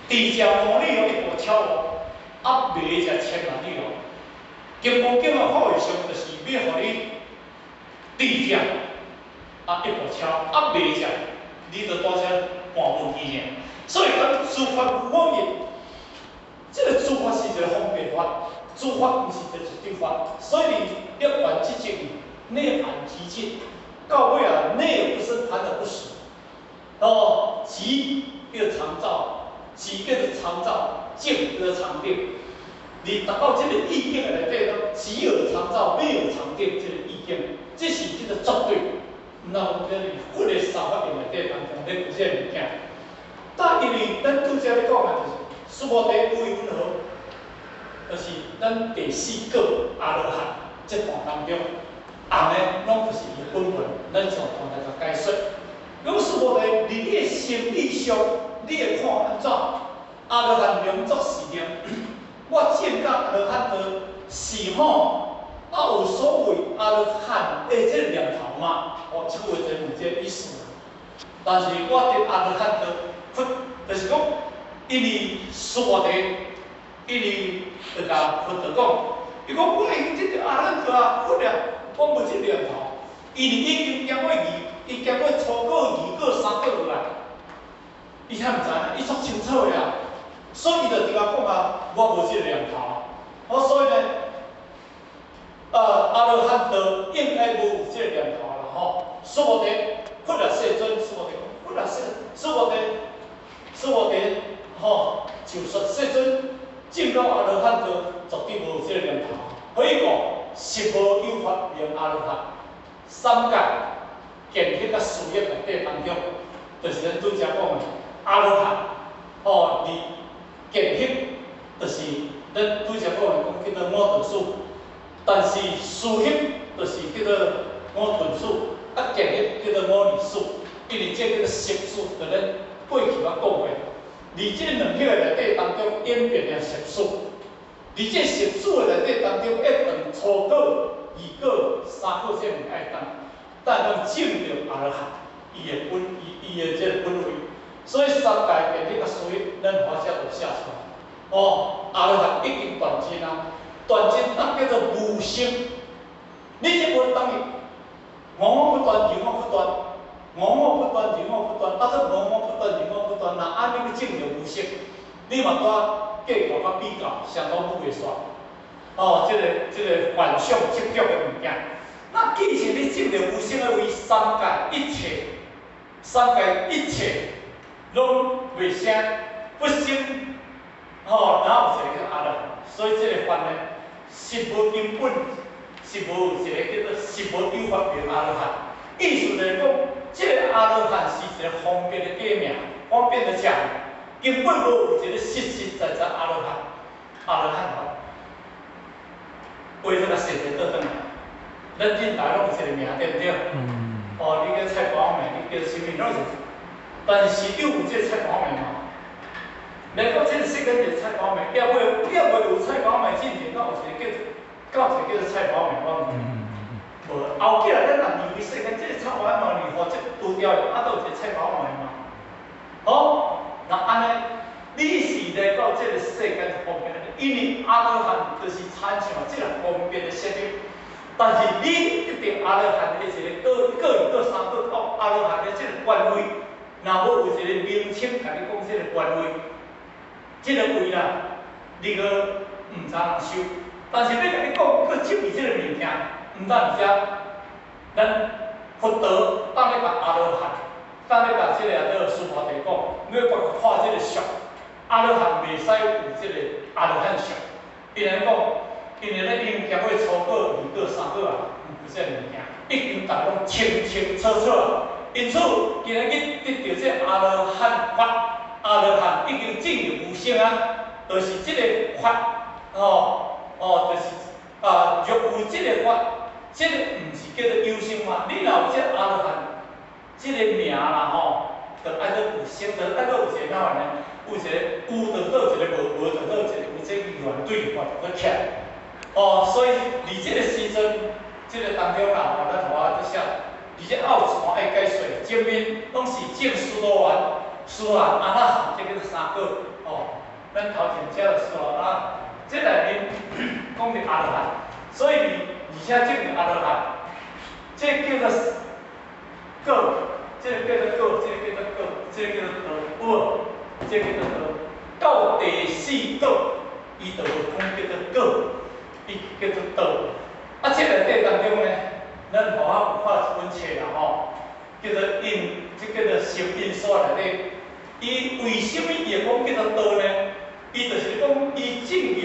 佇食魔女哦，一步超哦，啊袂食千萬里哦。金剛經的法義上，就是欲予你佇食，啊一步超，啊袂食，你就拄則半分去爾。所以講諸法無我義，這個諸法是一個方便法，諸法毋是一個絕對法。所以涅槃寂靜，涅槃寂靜，到尾啊，內而不生，盤而不死。哦，寂叫做常照，寂叫做常照，靜叫做常定。你達到這個意境的內底，寂而常照，滅而常定，這個意境，這是叫做絕對。毋但講這是佛的三法印內底當中咧有這個物件。但因為咱拄才咧講的就是須菩提有疑云何，就是咱第四果阿羅漢這段當中，紅的攏就是伊的本文，咱上段來共解說。講須菩提，佇你的心理上，你會看按怎？阿羅漢名作是念，我證到阿羅漢道是吼，啊有所謂阿羅漢的這個念頭嗎？哦，這句話就問這個意思。但是我得阿羅漢道，佛就是講，因為須菩提，因為就共佛陀講，伊講我已經得阿羅漢道啊，佛啊，我無這個念頭，因為已經經過二，伊經過初果、二果、三果落來，伊遐毋知影，伊足清楚的啊，所以伊就直接講啊，我無這個念頭，哦，所以呢，阿羅漢道應該無有這個念頭啦吼。須菩提，佛啊世尊，須菩提講，佛啊世，須菩提，須菩提，吼，就說世尊證到阿羅漢道，絕對無有這個念頭。何以故？實無有法名阿羅漢。三界見行佮思行內底當中，就是咱拄才講的阿羅漢。吼，佇見行，就是咱拄才講的講叫做五鈍使，但是思行就是叫做五鈍使，啊見行叫做五愚使，因為這叫做十使，就咱過去捌講過。佇這兩彼個內底當中演變的十使，佇這十使的內底當中，一斷初果、二果、三果這物愛斷，但攏證著阿羅漢，伊的本伊伊的這個本位。所以三界見行佮思行，咱華遮就寫出來。哦，阿羅漢已經斷盡啊，斷盡那叫做無生。你這無等於無我不斷，有我不斷，無我不斷，有我不斷，啊，閣無我不斷，有我不斷，若按呢去證著無生，你嘛拄計較佮比較，相當不袂煞。哦，這個幻想執著的物件。那既是你證著無生的為三界一切，三界一切攏袂生不生，吼，哪有一個叫阿羅漢？所以這個法呢，實無根本，實無一個叫做實無有法名阿羅漢。意思就是講，這個阿羅漢是一個方便的假名，方便的講，根本無有一個實實在在阿羅漢，阿羅漢法。話這個實際倒轉來，咱恁大攏有一個名，對毋對？哦，你叫蔡寶美，你叫啥物攏是，但是又有這個蔡寶美嘛？來到這個世間就蔡寶美，猶未有蔡寶美進前，敢有一個叫做，敢有一個叫做蔡寶美，我毋知。無，後起來咱若認為世間這個蔡寶美負責除掉，啊，閣有一個蔡寶美嘛？好，那按呢，你是來到這個世間是方便的，因為阿羅漢就是親像這個方便的設立。但是你得到阿羅漢的一個果、果二、果三果到阿羅漢的這個官位，若無有一個名稱共你講這個官位，這個位啦，你閣毋知人修。但是欲共你講，閣證明這個物件，毋但是遮，咱佛陀當咧共阿羅漢，當咧共這個啊叫須菩提講，你欲看這個相，阿羅漢袂使有這個阿羅漢相。伊來講，因為咧已經經過初果、二果、三果啊，有這個物件，已經逐個攏清清楚楚啊。因此，今仔日得著這個阿羅漢法，阿羅漢已經證入無生啊，就是這個法，吼，哦，就是啊，若有這個法，這個毋是叫做有生法。你若有這個阿羅漢這個名啦吼，就愛閣有生，就愛閣有一個哪樣呢？有一個有就閣有一個無，無就閣有一個有這個二元對立閣起來。哦，所以佇這個時陣，這個當中啦，吼，咱予我佇寫，而且還有一段愛解說，前面攏是證須陀洹、須陀洹阿那含，這叫做三果，哦，咱頭前寫著須陀洹啊，這內面講著阿羅漢，所以而且證著阿羅漢，這叫做果，這個叫做果，這個叫做果，這個叫做道，有無？這個叫做道，到第四果，伊就無講叫做果，伊叫做道。啊，這內底當中呢，咱互我有看一本冊啦吼，叫做印，這叫做十印書內底，伊為啥物伊會講叫做道呢？伊就是講伊進入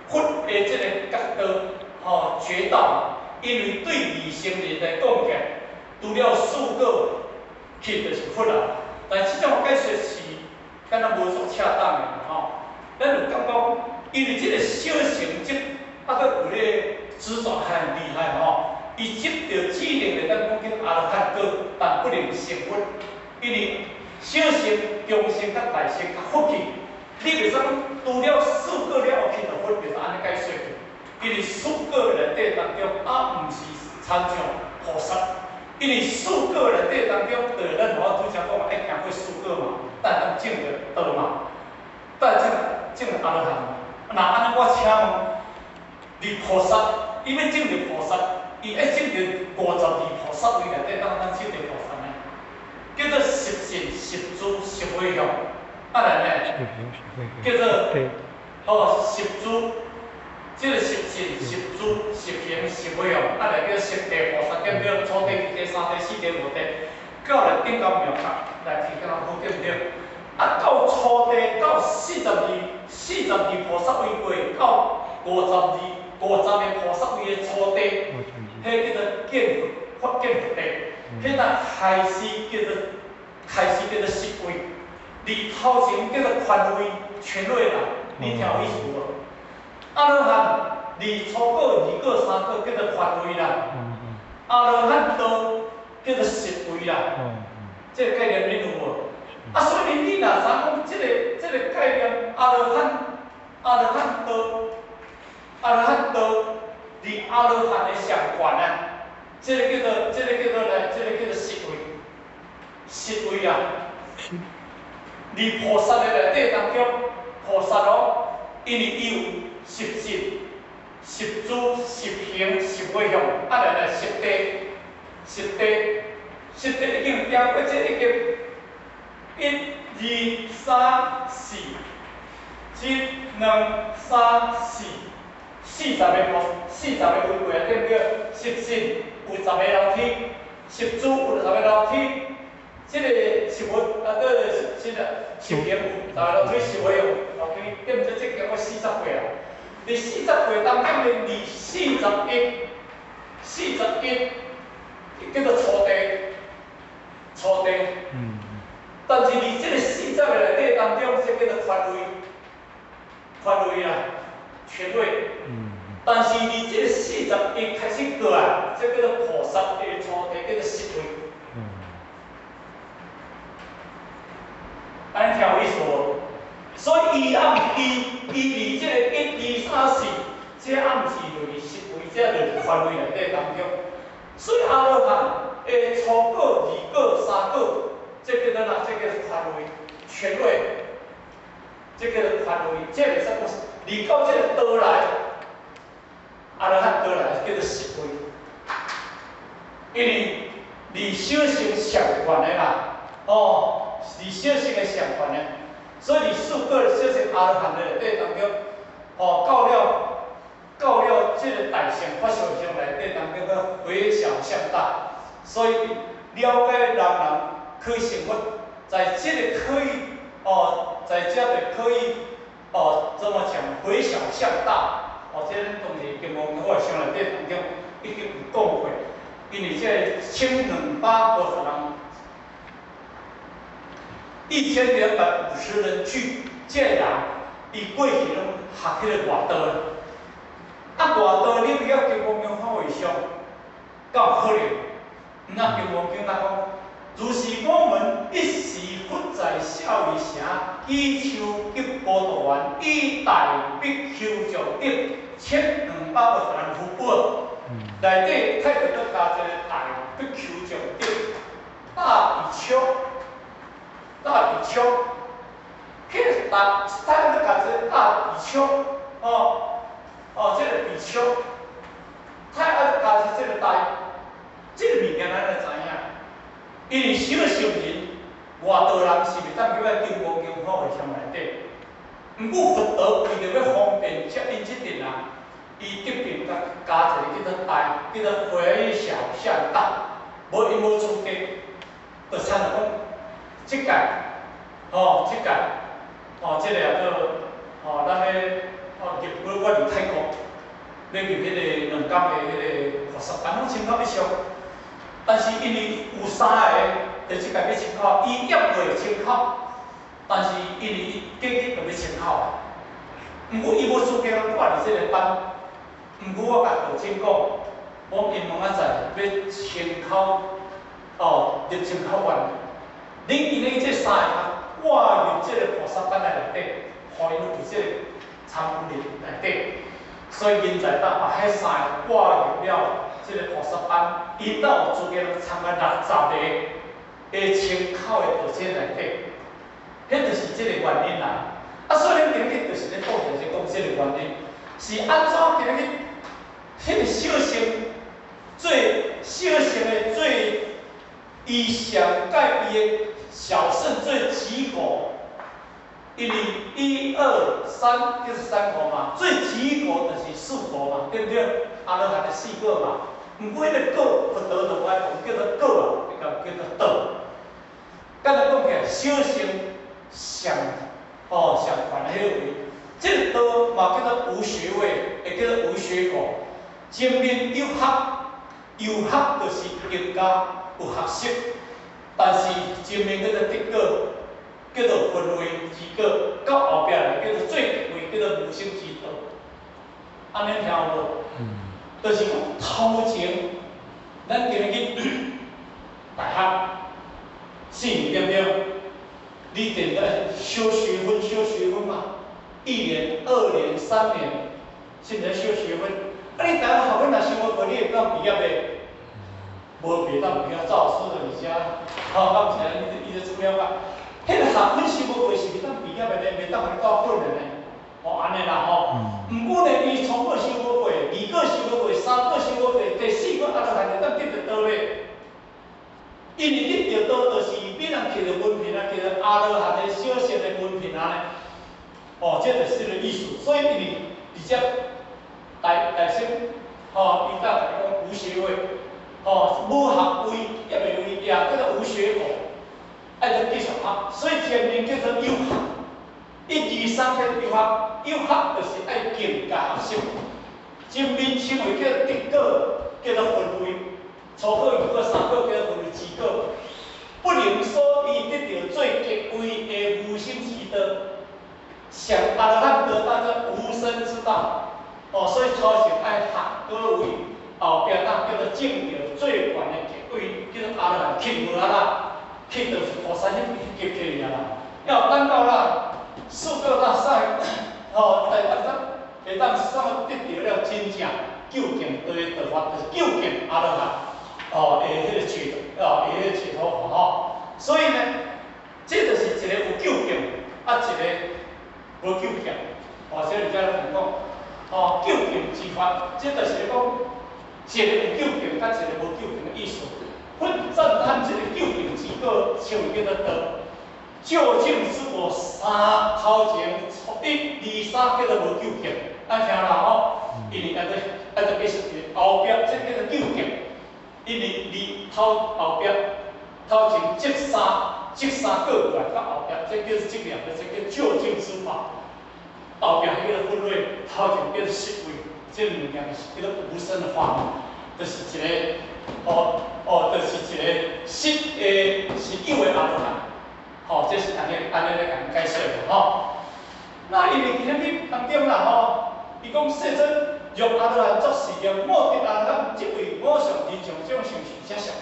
佛的這個覺道，吼覺道，因為對二乘人來講起來，除了四果，去就是佛啦。但這種解說是敢若無足恰當的吼。咱有感覺，因為這個小乘則，啊，閣有咧執著很厲害吼。伊執著只能會當講叫阿羅漢果，但不能成佛。因為小乘、中乘佮大乘較佛去，你袂使講除了四果了後去就佛，袂使按呢解說。因為四果內底當中，啊，毋是親像菩薩。因為四果內底當中，就是咱我拄才講愛行過四果嘛，才會當證著道嘛，才會證證阿羅漢。若按呢，我請問，離菩薩，伊欲證著菩薩，伊愛證著52菩薩位內底，當當證著菩薩呢？叫做十信、十住、十回向，啊來呢？叫做吼十住，這個十信、十住、十行、十回向，啊來叫十地菩薩，對毋對？初地、二地、三地、四地、五地，到來頂到妙覺來提供好，對毋對？啊，到初地到42菩薩位過，到52、50個菩薩位的初地，彼叫做見佛，發見佛地，彼才開始叫做十位。離頭前叫做權位、權位啦，你聽有意思無？阿羅漢離初果、二果、三果叫做權位啦，阿羅漢道叫做十位啦，這個概念你有無？啊，所以你若知講這個概念，阿羅漢道，阿羅漢道，離阿羅漢的上懸啊，這個叫做十位，十位啊。離菩薩的內底當中，菩薩哦，因為伊有十信、十住、十行、十回向，啊來來十地、十地、十地已經行過這已經一、二、三、四，一、兩、三、四，40個菩，40個位過啊，對毋對？十信有十個樓梯，十住有十個樓梯。這個十回啊，對，十這個十行有十個樓梯，十回向樓梯，對毋對？這經過40歲啊。佇40歲當中的離41，41叫做初地，初地。但是佇這個40個內底當中，這叫做權位，權位啊，權位。但是佇這個41開始過來，這叫做菩薩的初地，叫做十位。按呢聽有意思無？所以伊暗伊伊佇這個一二三四，這暗是就是十位，這就是權位內底當中。所以阿羅漢的初果、二果、三果，這叫做哪？這叫做權位、權位，這叫做權位。這袂使講，離到這個道來，阿羅漢道來叫做十位。因為離小乘上懸的啦，哦。離小乘的上懸的，所以佇四果的小乘阿羅漢的內底當中，哦，到了這個大乘法相上內底當中，閣回小向大，所以了解人人可以成佛，在這個可以哦，在這就可以哦，怎麼講回小向大？哦，這咱當時金剛法相內底當中已經有講過，因為這1250人。1250人聚，這個人伊過去攏學彼個外道啦。啊，外道你欲曉金剛經法會上，敢有可能？那金剛經哪講？如是我聞，一時佛在舍利城，祇樹給波鑰園，以大比丘眾等1250人覆鉢，內底太閣加一個大比丘眾等，大比丘。大比丘，去大，他閣加一個大比丘，哦，哦，這個比丘，他愛加一這個大，這個物件咱會知影，因為小乘人、外道人是袂當入來金剛經法會上內底，毋過佛陀為著欲方便接引這陣人，伊隔壁佮加一个叫做大，叫做回小向大，無伊無資格，就親像講，這屆，吼，這屆，吼，這個也做，吼，咱咧，吼，入我佇泰國，欲入彼個兩工的彼個菩薩班，攏簽口欲上，但是因為有三个佇這屆欲簽口，伊猶未簽口，但是因為伊過日就欲簽口啊，毋過伊無資格掛佇這个班，毋過我共道親講，我因明仔載欲簽口，哦，入簽口院，恁今日這三个掛入這个菩薩班來內底，予𪜶有這个參與內底，所以現在當把彼三个掛入了這个菩薩班，𪜶才有資格參加60個的簽口的道親內底，彼就是這個原因啦。啊，所以咱今日就是咧講就是講這個原因，是按怎今日彼個小乘最小乘的最伊上蓋伊的小乘最極果，因為一二三就是三果嘛，最極果就是四果嘛，對不對？阿羅漢的四果嘛。毋過彼个果，佛陀就無愛講叫做果啊，伊共叫做道。簡單講起來，小乘上吼上懸的彼個位，這个道嘛叫做無學位，會叫做無學果。前面有學，有學就是更加有學識，但是前面叫做得果，叫做分位之果，到後壁來叫做最極位，叫做無生之道。按呢聽有無？就是講頭前，咱今日去大學4年對不對？你定咧修學分，修學分嘛，1年、2年、3年，是毋是修學分？啊，你大學學分若修無過，你會當畢業袂？無袂當畢業，走師就佇遮，吼，敢毋是按呢？伊就出了解。彼个學分修無過是袂當畢業的呢，袂當予你掛分的呢。吼，按呢啦吼。毋過呢，伊初果修無過，二果修無過，三果修無過，第四果阿羅漢就當得著道咧。因為得著道，就是比人摕著文憑啊，摕著阿羅漢的小乘的文憑啊咧。哦，這就是這个意思。所以因為佇遮大大乘，吼，伊早共你講無學位，吼，無學位，猶未位，也叫做無學果，愛閣繼續學。所以前面叫做有學，一二三叫做有學，有學就是愛更加學習。前面稱為叫做得果，叫做分位，初果、二果、三果叫做分位之果，不能說伊得著最極位的無生之道，上阿羅漢得到這無生之道，哦，所以頭前愛學果位，後壁當叫做證著最懸的極位，叫做阿羅漢去無啊啦，去就是菩薩彼級去啊啦，要等到啦四果啦賽，吼，會當會當啥得著了真正究竟的道法，就是究竟阿羅漢，哦，的彼個解哦，的彼個解脫法吼。所以呢，這就是一個有究竟，啊一個無究竟。哦，所以遮來講，哦，究竟之法，這就是講一個有究竟，佮一個無究竟的意思。佛讚歎這个究竟之果，稱為叫做道。究竟之果三頭前一、二、三叫做無究竟，愛聽啦吼，因為愛閣愛閣繼續後壁這叫做究竟，因為二頭後壁頭前這三這三個過來到後壁，這叫做這兩個，這叫究竟之法。後壁彼个分位，頭前叫做實位，這兩件是叫做無生的法門，就是一个哦哦，就是一个實的實有的阿羅漢。吼，這是按呢按呢來共解釋的吼。那因為今日當中啦吼，伊講世尊若阿羅漢作是念，我得阿羅漢即為無上人上眾生壽者相。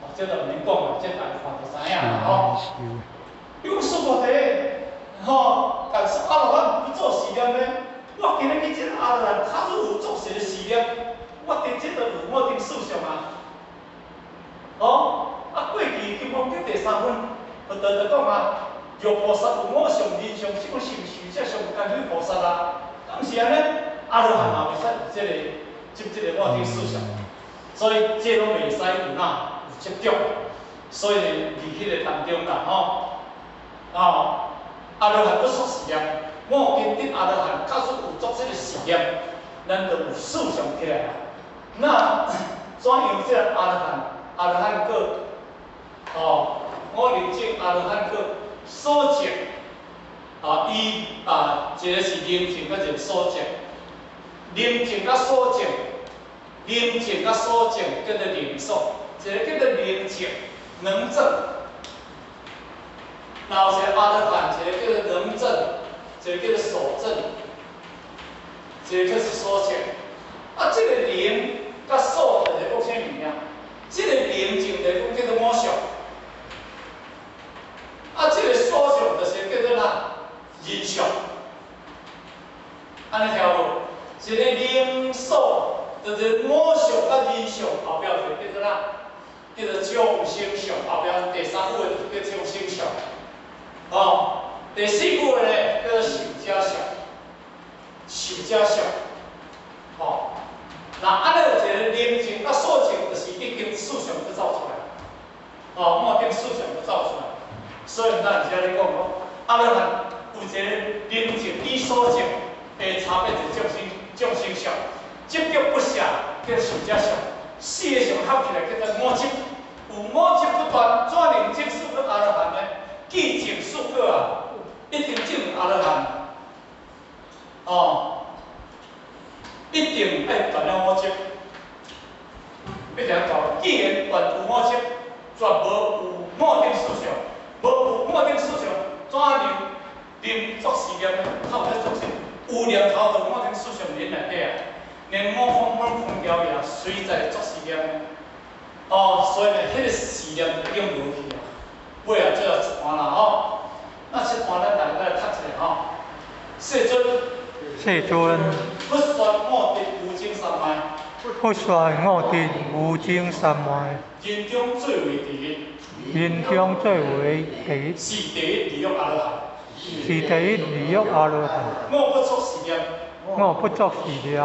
哦，這就毋免講啦，這大家看就知影啦吼。伊講須菩提，吼，但是阿羅漢不做是念呢？我今日去這個阿羅漢，假使有做一個是念，我佇這就有五頂四相啊。哦，啊過去金剛經第三分，佛陀就講啊，若菩薩有五相人相眾生壽者相，敢若菩薩啊，敢毋是按呢？阿羅漢嘛袂使有這个，這這个五頂四相，所以這攏袂使有哪有執著，所以呢，佇彼个當中啦，吼，啊，阿羅漢不說是念，我今得阿羅漢，假使有做這个是念，咱就有四相起來啦。那怎樣這個阿羅漢？阿羅漢果，哦，五蕴證阿羅漢果所證，啊，伊啊，一個是能證，閣一個所證。能證佮所證，能證佮所證叫做能所，一個叫做能證能證。然後一個阿羅漢，一個叫做能證，一個叫做所證，一個叫做所證。啊，這個能佮所就是講啥物件？這個能證就是講叫做我相。啊，這個所相就是叫做啥？人相。按呢聽無？一個能所，就是我相佮人相後壁就叫做啥？叫做眾生相，後壁第三句的叫眾生相。哦，第四句的咧叫做壽者相，壽者相。哦，那按呢有一個能證佮所證，就是已經四相都走出來。哦，五頂四相都走出來。所以咱是按呢講講，阿羅漢有一個能證與所證的差別，就眾生眾生相，執著不捨叫壽者相，四個相合起來叫做五執。有五執不斷，怎能證四個阿羅漢呢？既證四果啊，一定證阿羅漢。哦，一定愛斷了五執，一定斷。既然斷有五執，絕無有五頂四相，無有五頂四相，怎能能作是念？透這作是有念頭就五頂四相連內底啊，連五風攏空掉去啊，隨在作是念。哦，所以呢，彼個思念就已經無去啊。尾啊，最後一段啦吼，那這段咱大家來讀一下吼。世尊，
世尊，
佛說五耆無諍三昧。
佛說五耆無諍三昧。
人中最為第一。
人中最為第一。
是第一離欲阿羅漢。
是第一離欲阿羅漢。
我不作是念。
我不作是念。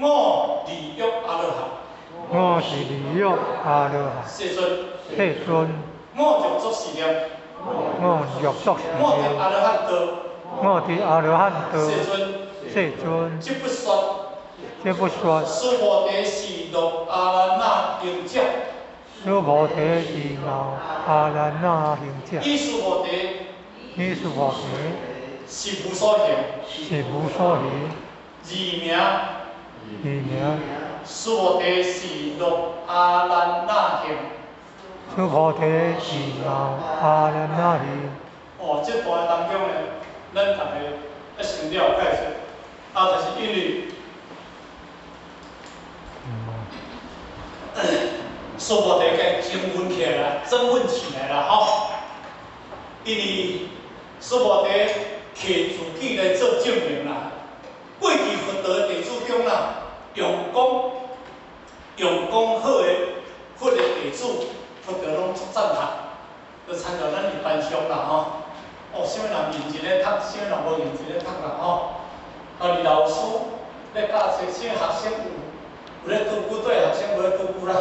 我離欲阿羅漢。
我是離欲阿羅漢。
世尊。
世尊。
我若作是念。
我若作是念。
我得阿羅漢道。
我得阿羅漢道。
世尊。
世尊。
這不說。
這不說。
須菩提是樂阿蘭那行者。
須菩提是樂阿蘭那行者。
彼須菩提。
彼須菩提。
是無所行。
是無所行。
二名。
二名。
須菩提是樂阿蘭那行。
須菩提是樂阿蘭那行。
哦，這段當中呢，咱逐家愛先了解者，啊，就是因為須菩提共爭論起來啦，爭論起來啦，吼！因為須菩提摕自己來做證明啦。過去佛陀弟子中啦，用功用功好的佛的弟子，佛陀攏足讚嘆，就參像咱一般上啦吼。哦，啥物人認真咧讀，啥物人無認真咧讀啦吼。啊，而老師咧教冊，啥物學生有咧拄久對學生無咧拄久啦，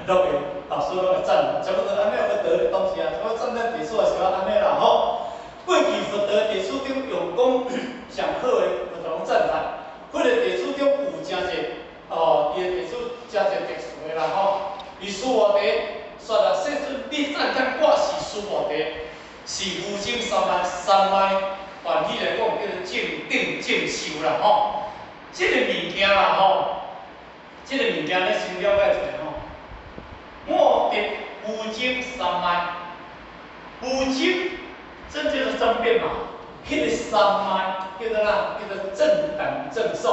攏會老師攏會讚，差不多按呢佛陀當時啊，我讚咱弟子也是按呢啦吼。過去佛陀弟子中用功上好的，佛陀攏讚嘆。彼個弟子中有誠濟，哦，伊的弟子誠濟特殊的啦吼。伊須菩提說啦，世尊，你讚嘆我是須菩提，是無諍三昧，三昧，梵語來講叫做正定正修啦吼。這個物件啦吼，這個物件咱先了解一下吼。五耆無諍三昧，無諍真就是爭辯嘛。彼個三昧叫做啥？叫做正等正受，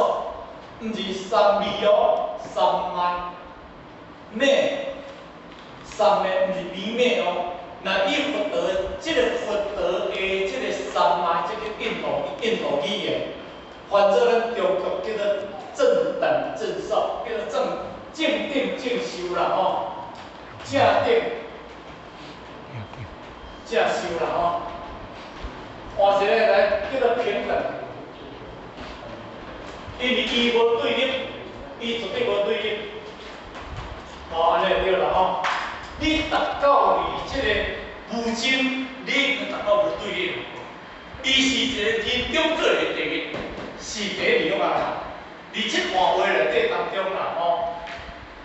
毋是三昧哦，三昧昧，三昧毋是迷昧哦。若以佛陀這個佛陀的這個三昧，這個印度語言，翻做咱中國叫做正等正受，叫做正正定正修啦吼，正定正修啦吼。換一個來叫做平等，因為伊無對立，伊絕對無對立，哦，按呢對啦吼。你達到佇這個無諍，你已經達到無對立。伊是一個人中做的第一，是第一離欲阿羅漢。佇這段話內底當中啦吼，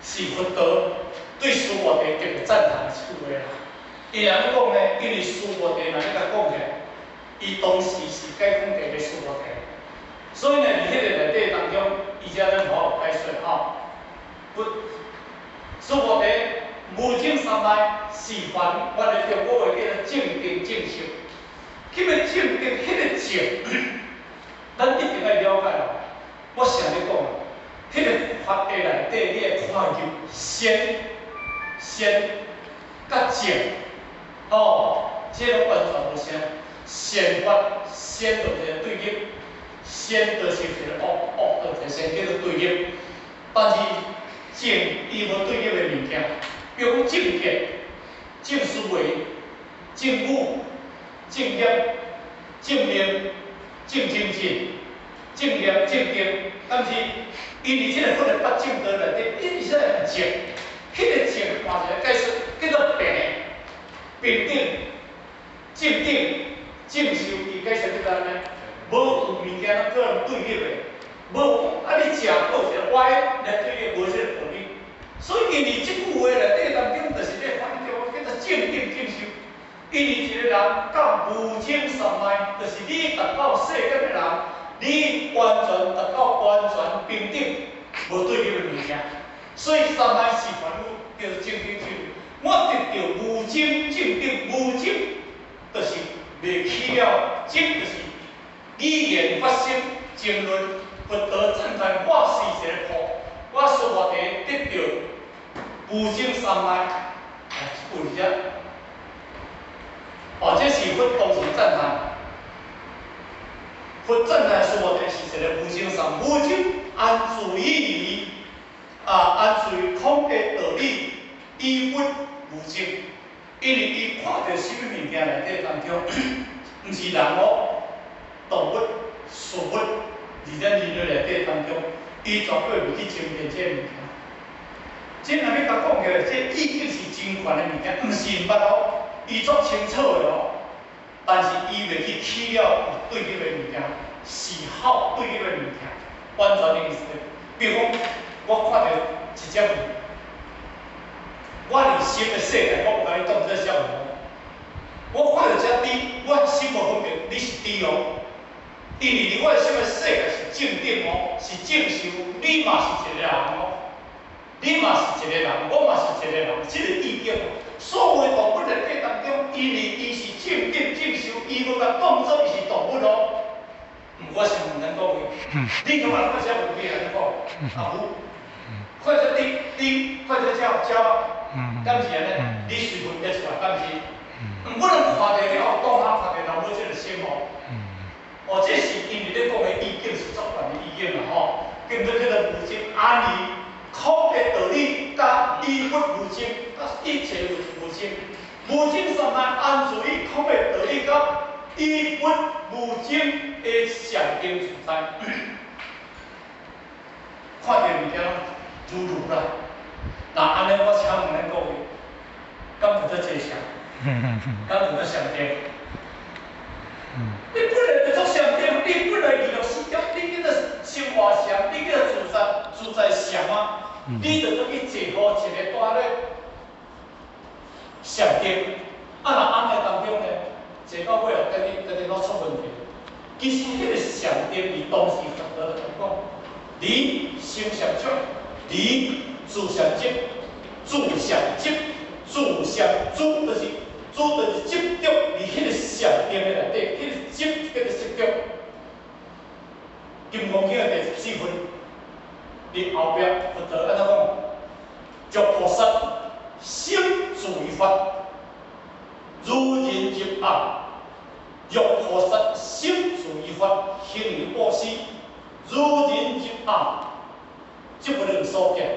是佛陀對須菩提特別讚嘆的一句話啦。伊按呢講呢，因為須菩提若欲共講起來，伊當時是解講第一個須菩提，所以呢，佇彼個內底當中，伊才咱好解說吼。佛須菩提無證三昧是凡，原來中國話叫做正定正修。彼個正定，彼個正，咱一定愛了解哦。我成日講，彼個法的內底，你會看入善、善佮正，吼，這攏完全無相。善法善就是對立，善就是一個惡，惡就是善，叫做對立。但是正伊無對立的物件，比如講正見、正思維、正語、正業、正命、正精進、正業、正定，但是伊佇這個佛的八正道內底，伊是正，彼個正換一個解釋叫做平、平等、正等、正修，伊解釋叫做按呢，無有物件攏可能對立的，無啊你正閣有一個歪來對立，無這個道理。所以因為這句話內底當中，就是咧翻譯叫做正定正修。因為一個人到無證三昧，就是你達到世間的人，你完全達到完全平等，無對立的物件。所以三昧是凡夫叫做正定正修。我得著無證正定，無證就是袂起了，證就是語言發生爭論，佛陀讚嘆我是一個菩，我須菩提得著無證三昧，啊，這句爾。哦，這是佛當時讚嘆。佛讚嘆須菩提是一個無證三，無證安住於啊，安住於空的道理，以佛無證。因為伊看著啥物物件內底當中，毋是人哦，動物、事物，佇咱人類內底當中，伊絕對袂去爭辯這個物件。這若欲共講起來，這意境是真懸的物件，毋是毋捌哦，伊足清楚的哦，但是伊袂去起了有對立的物件，是好對立的物件，完全的意思。比如講，我看著一隻魚，我佇心的世界，我無共你當做啥物。我看著隻豬，我心無分別，你是豬哦。因為佇我的心的世界是正等哦，是正受，你嘛是一個人哦，你嘛是一個人，我嘛是一個人，這個意境。所有的動物內底當中，因為伊是正等正受，伊無共當做伊是動物哦。我是毋能講的，你感覺看啥物去按呢講？啊有，看這豬豬，看這鳥鳥，敢是按呢？你隨分得出來，敢是？毋過咱看著了後，當下看著老母這個心哦。哦，這是因為咧講的意境是足懸的意境啦吼，叫做叫做無證安於空的道理，佮以佛無證，佮一切無證，無證三昧安住於空的道理，佮以佛無證的禪定自在。看著物件如如啦，若按呢我請問恁各位，敢有做坐禪？敢有做禪定？你本來就做禪定，你本來娛樂死中，你叫做生活禪，你叫做自在自在禪啊！你就轉去坐好一個蹛咧禪定。啊，若按呢當中呢，坐到尾後，家己家己攏出問題。其實彼個禪定，佇當時佛陀就講，離心禪觸，離自禪執，自禪執，自禪住，就是住就是執著佇彼個禪定的內底，彼個執叫做執著。金剛經的第14分，佇後壁佛陀按怎講？若菩薩心住於法，如人入暗。若菩薩心住於法，行於布施，如人入暗，則不能所見。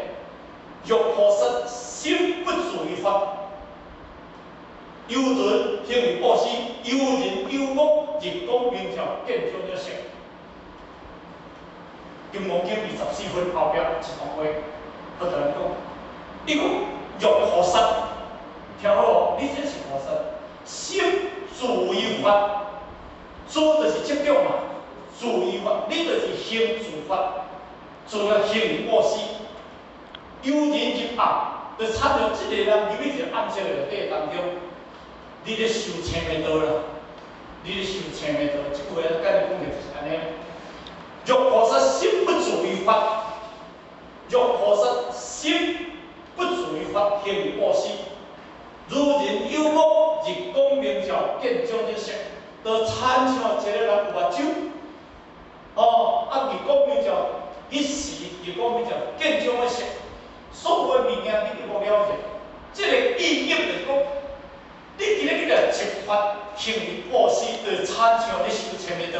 若菩薩心不住於法，猶如行於布施，猶人有目，日光明照，見照了色。金剛經24分後壁一段話，佛陀講：伊講若菩薩，聽好哦，你這是菩薩，心住於法，住就是執著嘛，住於法，你就是行住法，做了行為布施，有人入暗，就親像這個人入去一個暗室內底當中，你咧修清明道啦，你咧修清明道，這句話簡單講就是按呢。若菩薩心不住於法，若菩薩心不住於法行布施，如人有目入光明照，見種種色，就親像一個人有目睭，哦，啊入光明照，彼時入光明照見種種色，所有的物件你都無了解。這個意義就是講，你今日你若執法行為布施，就親像你修清明道；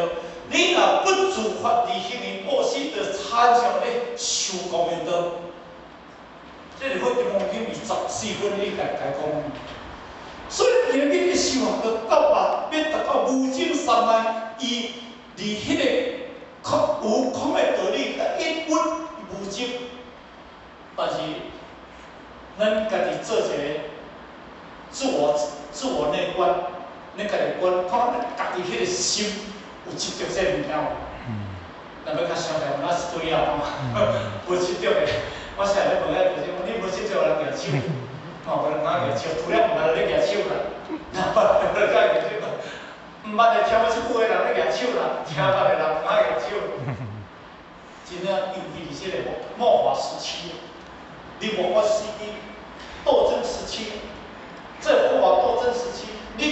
你若不住法而行為布施，就親像你修光明道。這是佛金剛經24分，你共解講。所以今日你去修學到到目，欲達到無諍三昧，伊佇彼個空無空的道理，一一無諍。但是，咱家己做一個自我內觀，咱家己觀，看咱家己彼個心有執著這個物件無？若欲較相信，那是對啊，無執著的。我成日咧問遐就是講，你無執著人舉手，吼，無人敢舉手，除了毋捌咧舉手啦，若捌咧敢舉手，毋捌會聽過這句話人咧舉手啦，聽捌的人毋敢舉手。真正，尤其是這個末法時期，佇末法時期，鬥爭時期，這個